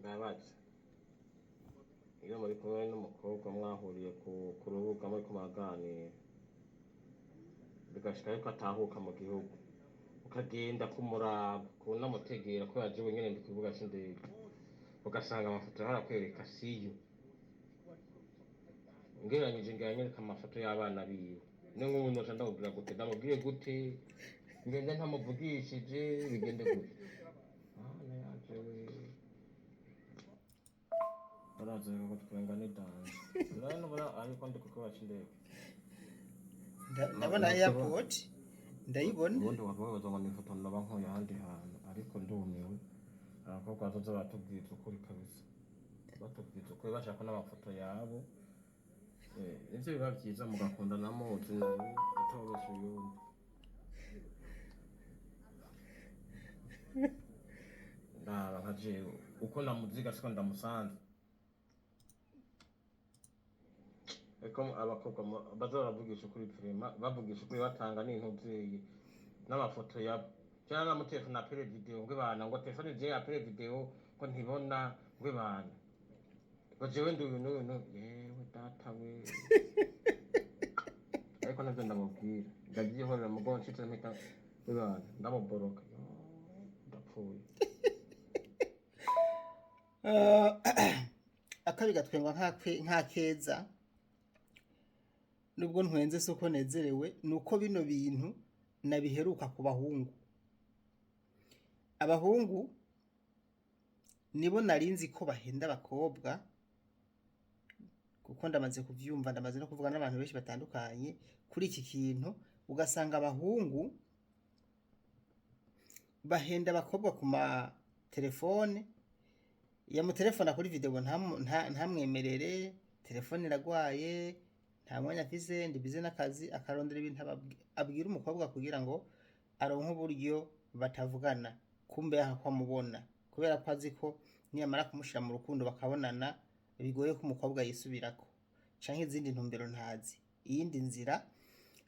Ndabaza, iyo muri kumwe n'umukobwa mwahuriye ku rubuga, muri muraganira, bigashika yuko atahuka mu gihugu, ukagenda kumuraba, kunamutegera kubera jewe nyene ndi ku kibuga c'indege, ugasanga amafoto arakwereka siyo. Ngereranyije ngira anyereka amafoto y'abana biwe, ni nk'ubu noca ndamubwira gute? Ndamubwire gute? Ngende ntamuvugishije? Bigende gute? Mana yanje we, baraza ko twenga ni danger. Urabona, ubona ariko ndi ku kibuga c'indege. Ndabona airport, ndayibona. Ubundi wavuga ngo ni ifoto naba nkuye ahandi hantu, ariko ndumiwe. Abakobwa bazoza baratubwiza ukuri kabisa, batubwiza ukuri, bashaka n'amafoto yabo. Nivyo biba vyiza, mugakundana muzi nawe atoroshe uyundi. Ndaba nka jewe uko namuziga siko ndamusanze. Eko abakobwa baza baravugisha ukuri vraiment, bavugisha ukuri, batanga n'intuzeye n'amafoto yabo. Cyangwa namutelefona apere video, ngo ibana, ngo telefone je apere video ngo ntibona, ngo ibana, ngo jewe ndi uyu n'uyu n'uyu. Yewe data we, ariko navyo ndamubwira, ndavyihorera. Mugo nshitse mpita ibana ndamuboroka. Yo, ndapfuye. Akabi gatwengwa nk'akeza. Nubwo ntwenze si uko nezerewe, ni uko bino bintu nabiheruka ku bahungu. Abahungu nibo narinzi ko bahenda abakobwa, kuko ndamaze kuvyumva, ndamaze no kuvuga n'abantu benshi batandukanye kuri iki kintu. Ugasanga abahungu bahenda abakobwa ku matelefone, yamutelefona kuri video ntamwemerere, telefone iragwaye, nta mwanya afise, ndi busy n'akazi, akarondera ibintu abwira umukobwa kugira ngo aronke uburyo batavugana. Kumbe yanka ko amubona, kubera ko azi ko niyamara kumushira mu rukundo bakabonana bigoye ko umukobwa yisubirako, canke izindi ntumbero ntazi. Iyindi nzira,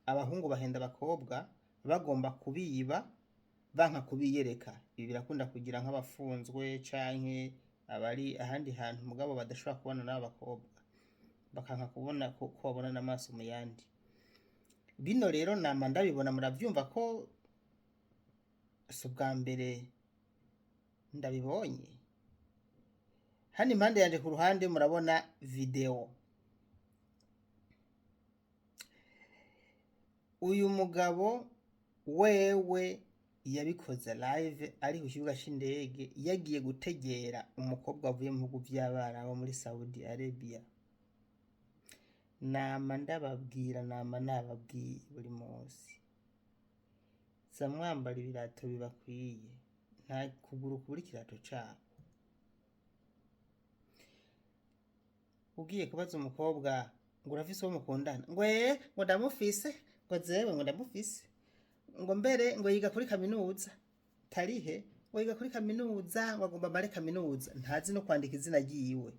abahungu bahenda abakobwa bagomba kubiba, banka kubiyereka. Ibi birakunda kugira nk'abafunzwe canke abari ahandi hantu mugabo badashobora kubona n'abakobwa, bakanka kubona ko babonana amaso mu yandi. Bino rero nama ndabibona, muravyumva ko si ubwa mbere ndabibonye. Hano impande yanje ku ruhande murabona video. Uyu mugabo wewe yabikoze live ari ku kibuga c'indege, yagiye gutegera umukobwa avuye mu bihugu vy'Abarabu muri Saudi Arabia. Nama ndababwira, nama nababwiye buri munsi, za mwambara ibirato bibakwiye, nta kuguru kubura ikirato cabo. Ugiye kubaza umukobwa ngo urafise uwo mukundana, ngo ee, ngo ndamufise, ngo zewe ngo ndamufise, ngo mbere ngo yiga kuri kaminuza tarihe, ngo yiga kuri kaminuza, ngo agomba amare kaminuza, ntazi no kwandika izina ryiwe.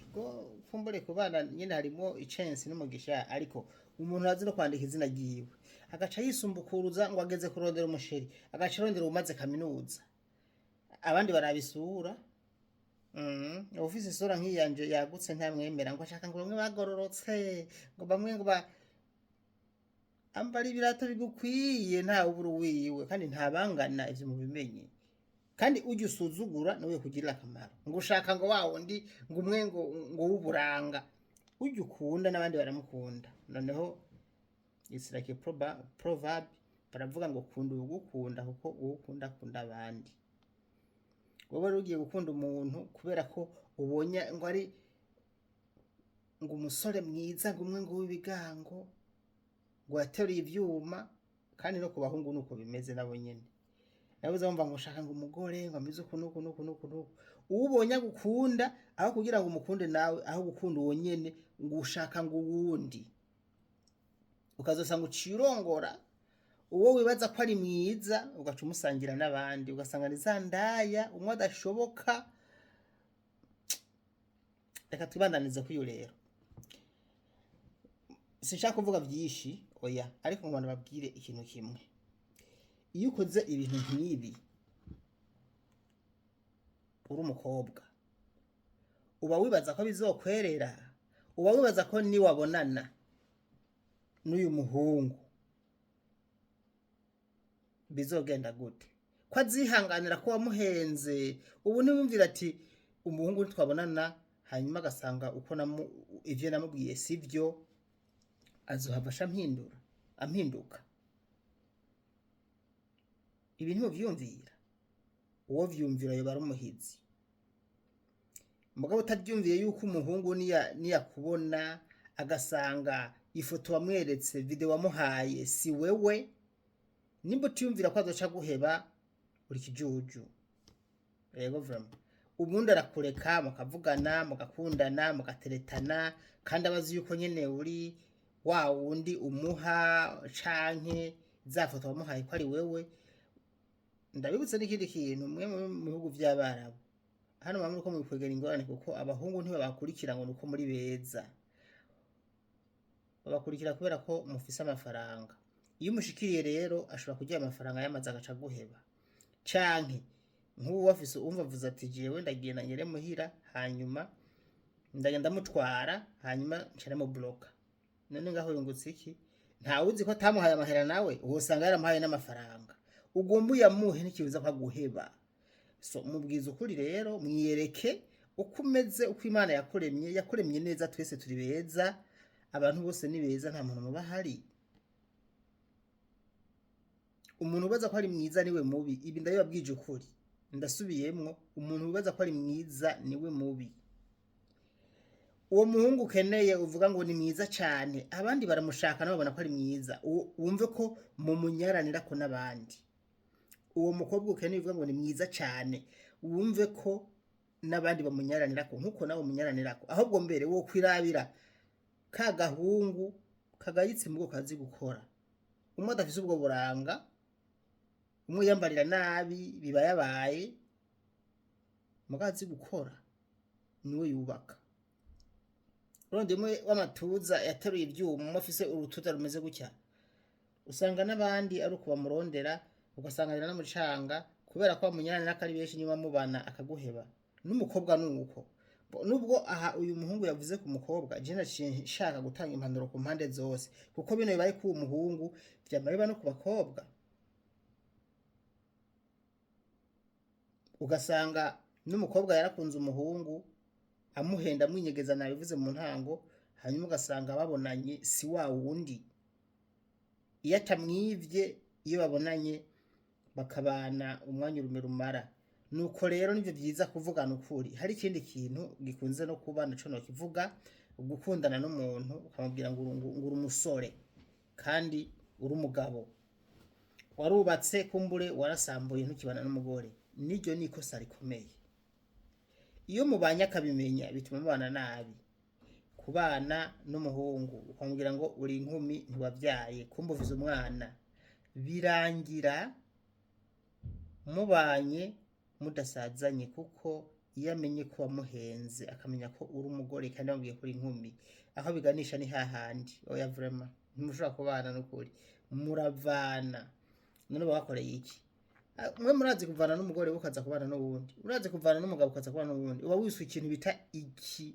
Ngo kumbure ku bana nyine harimo icensi n'umugisha, ariko umuntu azi no kwandika izina ryiwe agaca yisumbukuruza ngo ageze kurondera umusheri, agaca arondera uwumaze kaminuza, abandi barabisura. Ufise isura nk'iyanje yagutse ntamwemera, ngo ashaka ngo bamwe bagororotse, ngo bamwe ngo ba ambara ibirato bigukwiye, ntawe ubura uwiwe, kandi ntabangana, ivyo mubimenye. Kandi ujya usuzugura niwe kugirira akamaro, ngo ushaka ngo wa wundi ngo umwe ngo w'uburanga, ujya ukunda n'abandi baramukunda. Noneho it's like a proverb, baravuga ngo kunda uwugukunda kuko uwukunda akunda abandi. Wowe rero ugiye gukunda umuntu kubera ko ubonye ngo ari ngo umusore mwiza, ngo umwe ngo w'ibigango, ngo yateruye ivyuma. Kandi no ku bahungu nuko bimeze nabo nyene, nawe uzumva ngo ushaka ngo umugore ngo ameze uku nuku nuku nuku nuku. Uwo ubonye agukunda, aho kugira ngo umukunde nawe, aho gukunda uwo nyene, ngo ushaka ngo uwundi, ukazosanga uciye urongora uwo wibaza ko ari mwiza, ugaca umusangira n'abandi, ugasanga ni za ndaya, umwe adashoboka. Reka twibandanize kuri iyo rero, sinshaka kuvuga byinshi, oya, ariko ngo babwire ikintu kimwe: iyo ukoze ibintu nk'ibi Uri umukobwa, uba wibaza ko bizokwerera? Uba wibaza ko niwabonana n'uyu muhungu bizogenda gute, ko azihanganira ko wamuhenze? Ubu ntiwumvira ati umuhungu nitwabonana hanyuma agasanga uko ivyo namubwiye sivyo, azohava aca ampindura, ampinduka? Ibi ntimuvyumvira. Uwo vyumvira yoba ari umuhizi. Mugabo utavyumviye yuko umuhungu niyakubona agasanga ifoto wamweretse, video wamuhaye si wewe, nimba utiyumvira ko azoca guheba, uri kijuju. Yego, vraiment. Ubundi arakureka mukavugana, mugakundana, mugateretana, kandi abazi yuko nyene uri wa wundi umuha canke za foto wamuhaye ko ari wewe. Ndabibutse n'ikindi kintu, mwe mu bihugu vy'Abarabu hano bamwe ko mubikwegera ingorane, kuko abahungu ntibabakurikira ngo nuko muri beza, babakurikira kubera ko mufise amafaranga. Iyo umushikiriye rero, ashobora kurya amafaranga yamaze agaca aguheba. Canke nk'ubu wafise umva avuze ati jewe ndagenda ngere muhira, hanyuma ndagenda mutwara, hanyuma nca ndamubloka. None ngaho yungutse iki? Ntawuzi ko atamuhaye amahera, nawe wosanga yaramuhaye n'amafaranga. Ugomba uyamuhe, ntikibuza ko aguheba. So mubwiza ukuri rero, mwiyereke uko umeze, uko Imana yakuremye. Yakuremye neza, twese turi beza, abantu bose ni beza, nta muntu muba ahari. Umuntu ubaza ko ari mwiza niwe mubi. Ibi ndabibabwije ukuri, ndasubiyemwo: umuntu wibaza ko ari mwiza niwe mubi. Uwo muhungu ukeneye uvuga ngo ni mwiza cyane, abandi baramushaka nabo babona ko ari mwiza, wumve ko mumunyaranira ko n'abandi. Uwo mukobwa ukeneye uvuga ngo ni mwiza cyane, wumve ko n'abandi bamunyaranira ko nkuko nawe umunyaranira ko. Ahubwo mbere wo kwirabira ka gahungu kagayitse mu bwoko kazi gukora, umwe adafise ubwo buranga, umwe yambarira nabi biba yabaye mugazi gukora, niwe yubaka. Urundi umwe w'amatuza yateruye ivyuma, umwe afise urutuza rumeze gutya, usanga n'abandi ari uko bamurondera, ugasanga biranamucanga kubera ko bamunyaranira ko ari benshi. Niba mubana akaguheba. N'umukobwa nuko. Nubwo aha uyu muhungu yavuze ku mukobwa, je naciye nshaka gutanga impanuro ku mpande zose, kuko bino bibaye ku muhungu vyama biba no ku bakobwa. Ugasanga n'umukobwa yarakunze umuhungu, amuhenda, amwinyegeza, nabivuze mu ntango, hanyuma ugasanga babonanye si wa wundi. Iyo atamwivye, iyo babonanye bakabana umwanya urume rumara. Nuko rero nivyo vyiza kuvugana ukuri. Hari ikindi kintu gikunze no kuba, naco nokivuga: gukundana n'umuntu ukamubwira ngo uri umusore kandi uri umugabo, warubatse, kumbure warasambuye, ntukibana n'umugore. Niryo ni ikosa rikomeye. Iyo mubanye akabimenya, bituma mubana nabi. Kubana n'umuhungu ukamubwira ngo uri inkumi ntiwabyaye, kumbe uvize umwana, birangira mubanye mudasazanye, kuko iyo amenye ko wamuhenze, akamenya ko uri umugore kandi wamubwiye ko uri inkumi, aho biganisha ni hahandi. Oya, vraiment, ntimushobora kubana n'ukuri, muravana. None uba wakoreye iki? Ah, mwe murazi kuvana n'umugore ukaza kubana n'uwundi, urazi kuvana n'umugabo ukaza kubana n'uwundi, uba wiswe ikintu bita iki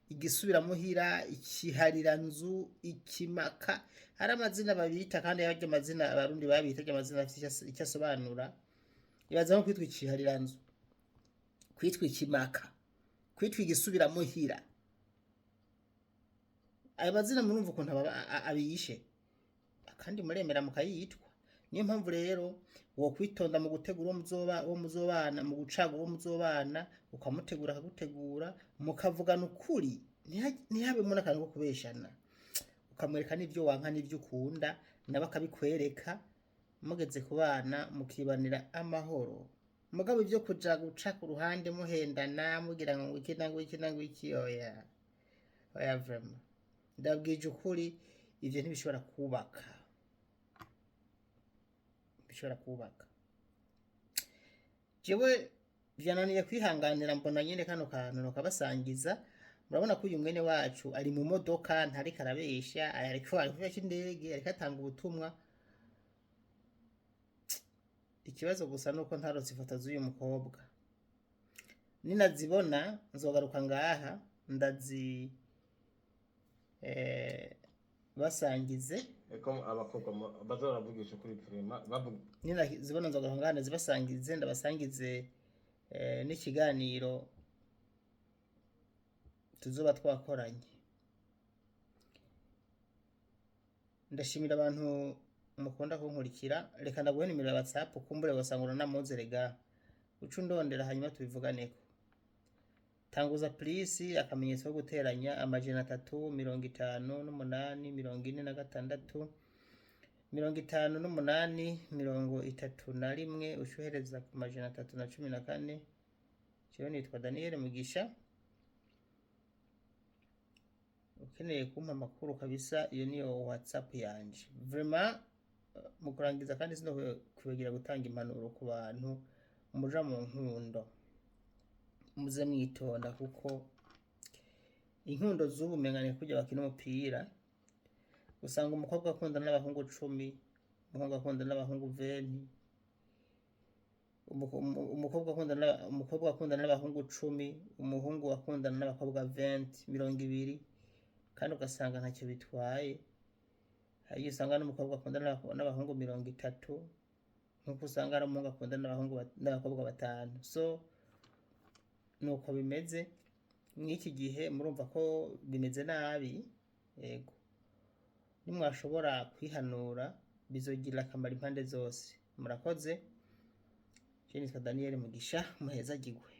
igisubiramuhira, ikihariranzu, ikimaka. Hari amazina babita, kandi yaryo amazina Abarundi babita, aryo amazina afite icyo asobanura. Ibaza nko kwitwa ikihariranzu, kwitwa ikimaka, kwitwa igisubiramuhira. Ayo mazina murumva ukuntu abiyishe, kandi muremera mukayitwa. Niyo mpamvu rero wo kwitonda mu gutegura uwo muzoba, uwo muzobana, mu gucagura uwo muzobana, ukamutegura akagutegura, mukavugana ukuri, ntihabemo n'akantu ko kubeshana, ukamwereka n'ibyo wanka n'ibyo ukunda, nawe akabikwereka, mugeze ku bana mukibanira amahoro. Mugabo ibyo kuja guca ku ruhande muhendana, mugira ngo iki na ngo iki na ngo iki, oya, oya, vraiment, ndabwije ukuri, ivyo ntibishobora kubaka, bishobora kubaka. Jewe vyananiye kwihanganira, mbona nyene kano kantu nokabasangiza. Murabona ko uyu mwene wacu ari mu modoka, ntariko arabesha, ariko ari ku kibuga c'indege, ariko atanga ubutumwa. Ikibazo gusa nuko ntarose ifoto z'uyu mukobwa. Ninazibona nzogaruka ngaha ndazi basangize. Eko abakobwa baza baravugisha ukuri vraiment, bavuga. Ninazibona nzogaruka ngaha ndazibasangize, ndabasangize n'ikiganiro tuzoba twakoranye. Ndashimira abantu mukunda kunkurikira. Reka ndaguhe nimero ya WhatsApp, kumbure wasanga uranamuze, rega uca undondera hanyuma tubivuganeko. Tanguza plus akamenyetso ko guteranya 358 46 58 31, uca uhereza ku 314. Jewe nitwa Daniel Mugisha. Ukeneye kumpa amakuru kabisa, iyo niyo WhatsApp yanje vraiment. Mu kurangiza kandi sinokwibagira gutanga impanuro ku bantu muja mu nkundo: muze mwitonda, kuko inkundo z'ubu umenga ni kurya bakina umupira. Usanga umukobwa akunda n'abahungu 10, umuhungu akunda n'abahungu 20, umukobwa akunda n'abahungu 10, umuhungu akundana n'abakobwa 20, 20, kandi ugasanga ntacyo bitwaye. Hari igihe usanga n'umukobwa akunda n'abahungu 30, nk'uko usanga hari umuhungu akunda n'abakobwa batanu. So nuko bimeze mw'iki gihe, murumva ko bimeze nabi. Yego, nimwashobora kwihanura bizogirira akamaro impande zose. Murakoze. Je nitwa Daniel Mugisha, muhezagirwe.